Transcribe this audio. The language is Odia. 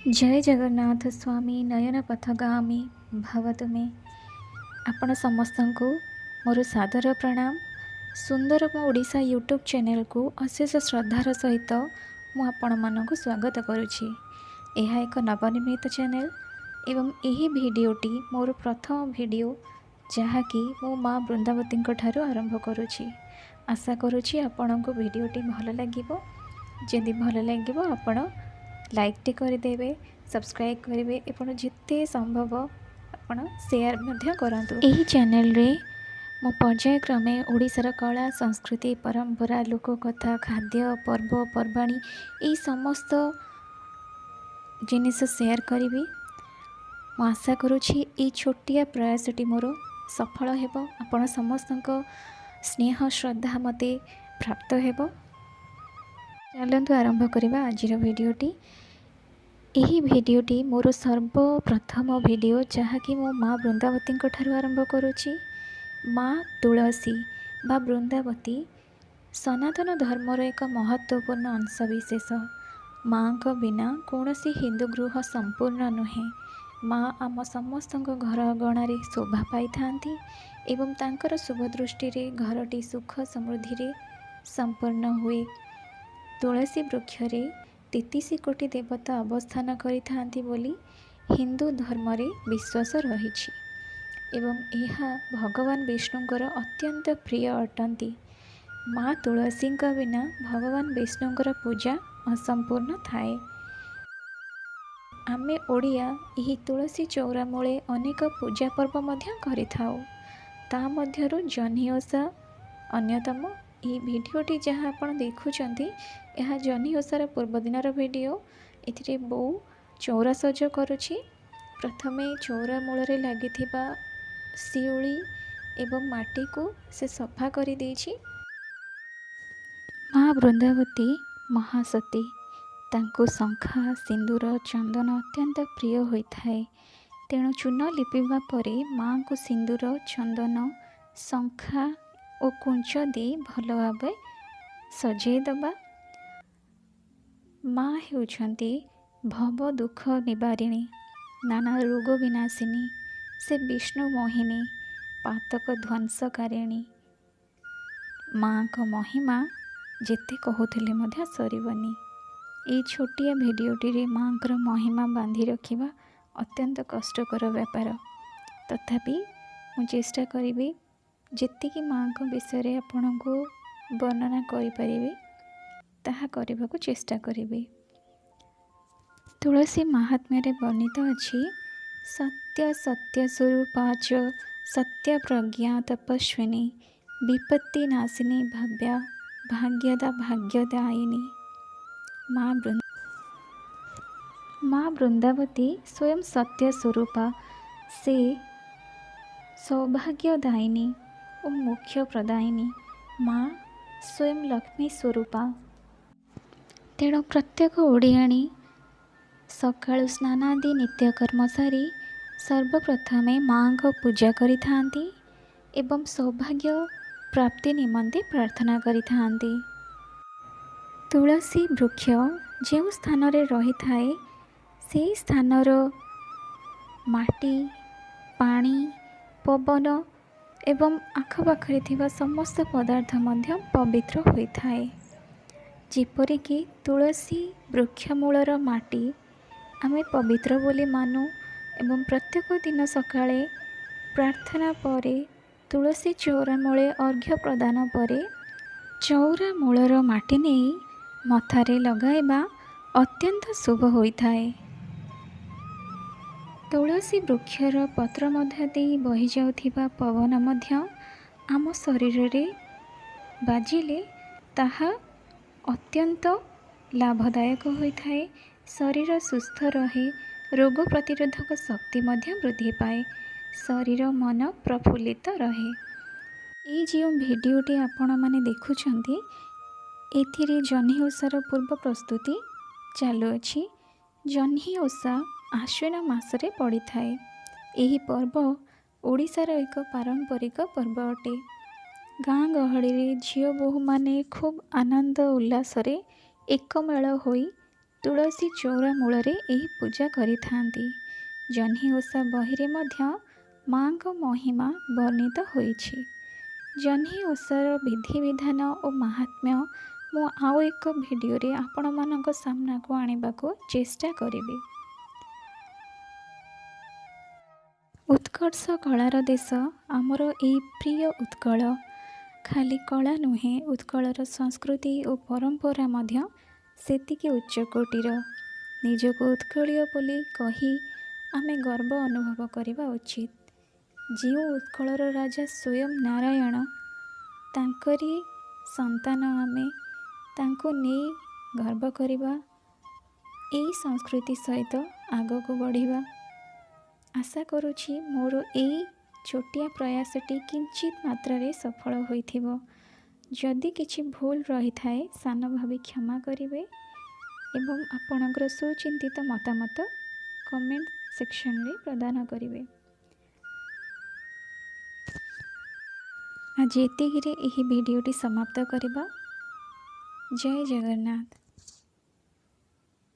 ଜୟ ଜଗନ୍ନାଥ ସ୍ୱାମୀ ନୟନ ପଥଗାମୀ ଭବ ତୁମେ। ଆପଣ ସମସ୍ତଙ୍କୁ ମୋର ସାଦର ପ୍ରଣାମ। ସୁନ୍ଦର ମୋ ଓଡ଼ିଶା ୟୁଟ୍ୟୁବ୍ ଚ୍ୟାନେଲକୁ ଅଶେଷ ଶ୍ରଦ୍ଧାର ସହିତ ମୁଁ ଆପଣମାନଙ୍କୁ ସ୍ୱାଗତ କରୁଛି। ଏହା ଏକ ନବନିର୍ମିତ ଚ୍ୟାନେଲ ଏବଂ ଏହି ଭିଡ଼ିଓଟି ମୋର ପ୍ରଥମ ଭିଡ଼ିଓ, ଯାହାକି ମୁଁ ମା ବୃନ୍ଦାବତୀଙ୍କ ଠାରୁ ଆରମ୍ଭ କରୁଛି। ଆଶା କରୁଛି ଆପଣଙ୍କୁ ଭିଡ଼ିଓଟି ଭଲ ଲାଗିବ। ଯଦି ଭଲ ଲାଗିବ, ଆପଣ ଲାଇକ୍ଟି କରିଦେବେ, ସବସ୍କ୍ରାଇବ୍ କରିବେ ଏବଂ ଯେତେ ସମ୍ଭବ ଆପଣ ସେୟାର ମଧ୍ୟ କରନ୍ତୁ। ଏହି ଚ୍ୟାନେଲରେ ମୁଁ ପର୍ଯ୍ୟାୟକ୍ରମେ ଓଡ଼ିଶାର କଳା, ସଂସ୍କୃତି, ପରମ୍ପରା, ଲୋକକଥା, ଖାଦ୍ୟ, ପର୍ବପର୍ବାଣି ଏହି ସମସ୍ତ ଜିନିଷ ସେୟାର କରିବି। ମୁଁ ଆଶା କରୁଛି ଏଇ ଛୋଟିଆ ପ୍ରୟାସଟି ମୋର ସଫଳ ହେବ, ଆପଣ ସମସ୍ତଙ୍କ ସ୍ନେହ ଶ୍ରଦ୍ଧା ମୋତେ ପ୍ରାପ୍ତ ହେବ। ଚାଲନ୍ତୁ ଆରମ୍ଭ କରିବା ଆଜିର ଭିଡ଼ିଓଟି। ଏହି ଭିଡ଼ିଓଟି ମୋର ସର୍ବପ୍ରଥମ ଭିଡ଼ିଓ, ଯାହାକି ମୁଁ ମା ବୃନ୍ଦାବତୀଙ୍କ ଠାରୁ ଆରମ୍ଭ କରୁଛି। ମା ତୁଳସୀ ବା ବୃନ୍ଦାବତୀ ସନାତନ ଧର୍ମର ଏକ ମହତ୍ତ୍ୱପୂର୍ଣ୍ଣ ଅଂଶବିଶେଷ। ମାଙ୍କ ବିନା କୌଣସି ହିନ୍ଦୁ ଗୃହ ସମ୍ପୂର୍ଣ୍ଣ ନୁହେଁ। ମା ଆମ ସମସ୍ତଙ୍କ ଘର ଅଗଣାରେ ଶୋଭା ପାଇଥାନ୍ତି ଏବଂ ତାଙ୍କର ଶୁଭ ଦୃଷ୍ଟିରେ ଘରଟି ସୁଖ ସମୃଦ୍ଧିରେ ସମ୍ପୂର୍ଣ୍ଣ ହୁଏ। ତୁଳସୀ ବୃକ୍ଷରେ 33 କୋଟି ଦେବତା ଅବସ୍ଥାନ କରିଥାନ୍ତି ବୋଲି ହିନ୍ଦୁ ଧର୍ମରେ ବିଶ୍ୱାସ ରହିଛି ଏବଂ ଏହା ଭଗବାନ ବିଷ୍ଣୁଙ୍କର ଅତ୍ୟନ୍ତ ପ୍ରିୟ ଅଟନ୍ତି। ମା ତୁଳସୀଙ୍କ ବିନା ଭଗବାନ ବିଷ୍ଣୁଙ୍କର ପୂଜା ଅସମ୍ପୂର୍ଣ୍ଣ ଥାଏ। ଆମେ ଓଡ଼ିଆ ଏହି ତୁଳସୀ ଚଉରା ମୂଳେ ଅନେକ ପୂଜା ପର୍ବ ମଧ୍ୟ କରିଥାଉ। ତା ମଧ୍ୟରୁ ଜହ୍ନି ଓଷା ଅନ୍ୟତମ। ଏହି ଭିଡ଼ିଓଟି ଯାହା ଆପଣ ଦେଖୁଛନ୍ତି, ଏହା ଜହ୍ନି ଓଷାର ପୂର୍ବଦିନର ଭିଡ଼ିଓ। ଏଥିରେ ବୋଉ ଚଉରା ସଜ କରୁଛି। ପ୍ରଥମେ ଚଉରା ମୂଳରେ ଲାଗିଥିବା ଶିଉଳି ଏବଂ ମାଟିକୁ ସେ ସଫା କରିଦେଇଛି। ମା ବୃନ୍ଦାବତୀ ମହାସତୀ। ତାଙ୍କୁ ଶଙ୍ଖା, ସିନ୍ଦୁର, ଚନ୍ଦନ ଅତ୍ୟନ୍ତ ପ୍ରିୟ ହୋଇଥାଏ। ତେଣୁ ଚୂନ ଲିପିବା ପରେ ମାଆଙ୍କୁ ସିନ୍ଦୁର, ଚନ୍ଦନ, ଶଙ୍ଖା ଓ କୁଞ୍ଚ ଦେଇ ଭଲ ଭାବେ ସଜେଇ ଦେବା। ମା ହେଉଛନ୍ତି ଭବ ଦୁଃଖ ନିବାରିଣୀ, ନାନା ରୋଗ ବିନାଶିନୀ। ସେ ବିଷ୍ଣୁ ମୋହିନୀ, ପାତକ ଧ୍ୱଂସକାରିଣୀ। ମାଙ୍କ ମହିମା ଯେତେ କହୁଥିଲେ ମଧ୍ୟ ସରିବନି। ଏଇ ଛୋଟିଆ ଭିଡ଼ିଓଟିରେ ମାଙ୍କର ମହିମା ବାନ୍ଧି ରଖିବା ଅତ୍ୟନ୍ତ କଷ୍ଟକର ବ୍ୟାପାର। ତଥାପି ମୁଁ ଚେଷ୍ଟା କରିବି, ଯେତିକି ମାଙ୍କ ବିଷୟରେ ଆପଣଙ୍କୁ ବର୍ଣ୍ଣନା କରିପାରିବି, ତାହା କରିବାକୁ ଚେଷ୍ଟା କରିବି। ତୁଳସୀ ମାହାତ୍ମ୍ୟରେ ବର୍ଣ୍ଣିତ ଅଛି, ସତ୍ୟ ସତ୍ୟ ସ୍ୱରୂପା ଚ ସତ୍ୟ ପ୍ରଜ୍ଞା ତପସ୍ୱିନୀ, ବିପତ୍ତି ନାଶିନୀ ଭବ୍ୟା ଭାଗ୍ୟଦା ଭାଗ୍ୟଦାୟିନୀ। ମା ବୃନ୍ଦାବତୀ ସ୍ୱୟଂ ସତ୍ୟ ସ୍ୱରୂପା। ସେ ସୌଭାଗ୍ୟଦାୟିନୀ ଓ ମୋକ୍ଷ ପ୍ରଦାୟିନୀ। ମା ସ୍ୱୟଂ ଲକ୍ଷ୍ମୀ ସ୍ୱରୂପା। ତେଣୁ ପ୍ରତ୍ୟେକ ଓଡ଼ିଆଣୀ ସକାଳୁ ସ୍ନାନାଦି ନିତ୍ୟକର୍ମ ସାରି ସର୍ବପ୍ରଥମେ ମାଙ୍କ ପୂଜା କରିଥାନ୍ତି ଏବଂ ସୌଭାଗ୍ୟ ପ୍ରାପ୍ତି ନିମନ୍ତେ ପ୍ରାର୍ଥନା କରିଥାନ୍ତି। ତୁଳସୀ ବୃକ୍ଷ ଯେଉଁ ସ୍ଥାନରେ ରହିଥାଏ, ସେହି ସ୍ଥାନର ମାଟି, ପାଣି, ପବନ ଏବଂ ଆଖପାଖରେ ଥିବା ସମସ୍ତ ପଦାର୍ଥ ମଧ୍ୟ ପବିତ୍ର ହୋଇଥାଏ। ଯେପରିକି ତୁଳସୀ ବୃକ୍ଷ ମୂଳର ମାଟି ଆମେ ପବିତ୍ର ବୋଲି ମାନୁ ଏବଂ ପ୍ରତ୍ୟେକ ଦିନ ସକାଳେ ପ୍ରାର୍ଥନା ପରେ, ତୁଳସୀ ଚଉରା ମୂଳେ ଅର୍ଘ୍ୟ ପ୍ରଦାନ ପରେ ଚଉରା ମୂଳର ମାଟି ନେଇ ମଥାରେ ଲଗାଇବା ଅତ୍ୟନ୍ତ ଶୁଭ ହୋଇଥାଏ। ତୁଳସୀ ବୃକ୍ଷର ପତ୍ର ମଧ୍ୟ ଦେଇ ବହିଯାଉଥିବା ପବନ ମଧ୍ୟ ଆମ ଶରୀରରେ ବାଜିଲେ ତାହା ଅତ୍ୟନ୍ତ ଲାଭଦାୟକ ହୋଇଥାଏ। ଶରୀର ସୁସ୍ଥ ରହେ, ରୋଗ ପ୍ରତିରୋଧକ ଶକ୍ତି ମଧ୍ୟ ବୃଦ୍ଧି ପାଏ, ଶରୀର ମନ ପ୍ରଫୁଲ୍ଲିତ ରହେ। ଏଇ ଯେଉଁ ଭିଡ଼ିଓଟି ଆପଣମାନେ ଦେଖୁଛନ୍ତି, ଏଥିରେ ଜହ୍ନି ଓଷାର ପୂର୍ବ ପ୍ରସ୍ତୁତି ଚାଲୁଅଛି। ଜହ୍ନି ଓଷା ଆଶ୍ୱିନ ମାସରେ ପଡ଼ିଥାଏ। ଏହି ପର୍ବ ଓଡ଼ିଶାର ଏକ ପାରମ୍ପରିକ ପର୍ବ ଅଟେ। ଗାଁ ଗହଳିରେ ଝିଅ ବୋହୂମାନେ ଖୁବ୍ ଆନନ୍ଦ ଉଲ୍ଲାସରେ ଏକମେଳ ହୋଇ ତୁଳସୀ ଚଉରା ମୂଳରେ ଏହି ପୂଜା କରିଥାନ୍ତି। ଜହ୍ନି ଓଷା ବହିରେ ମଧ୍ୟ ମାଆଙ୍କ ମହିମା ବର୍ଣ୍ଣିତ ହୋଇଛି। ଜହ୍ନି ଓଷାର ବିଧିବିଧାନ ଓ ମାହାତ୍ମ୍ୟ ମୁଁ ଆଉ ଏକ ଭିଡ଼ିଓରେ ଆପଣମାନଙ୍କ ସାମ୍ନାକୁ ଆଣିବାକୁ ଚେଷ୍ଟା କରିବି। ଉତ୍କର୍ଷ କଳାର ଦେଶ ଆମର ଏଇ ପ୍ରିୟ ଉତ୍କଳ। ଖାଲି କଳା ନୁହେଁ, ଉତ୍କଳର ସଂସ୍କୃତି ଓ ପରମ୍ପରା ମଧ୍ୟ ସେତିକି ଉଚ୍ଚକୋଟୀର। ନିଜକୁ ଉତ୍କଳୀୟ ବୋଲି କହି ଆମେ ଗର୍ବ ଅନୁଭବ କରିବା ଉଚିତ। ଯେଉଁ ଉତ୍କଳର ରାଜା ସ୍ୱୟଂ ନାରାୟଣ, ତାଙ୍କରି ସନ୍ତାନ ଆମେ, ତାଙ୍କୁ ନେଇ ଗର୍ବ କରିବା, ଏଇ ସଂସ୍କୃତି ସହିତ ଆଗକୁ ବଢ଼ିବା। ଆଶା କରୁଛି ମୋର ଏଇ ଛୋଟିଆ ପ୍ରୟାସଟି କିଞ୍ଚିତ ମାତ୍ରାରେ ସଫଳ ହୋଇଥିବ। ଯଦି କିଛି ଭୁଲ ରହିଥାଏ, ସାନ ଭାବି କ୍ଷମା କରିବେ ଏବଂ ଆପଣଙ୍କର ସୁଚିନ୍ତିତ ମତାମତ କମେଣ୍ଟ ସେକ୍ସନରେ ପ୍ରଦାନ କରିବେ। ଆଜି ଏତିକିରେ ଏହି ଭିଡ଼ିଓଟି ସମାପ୍ତ କରିବା। ଜୟ ଜଗନ୍ନାଥ।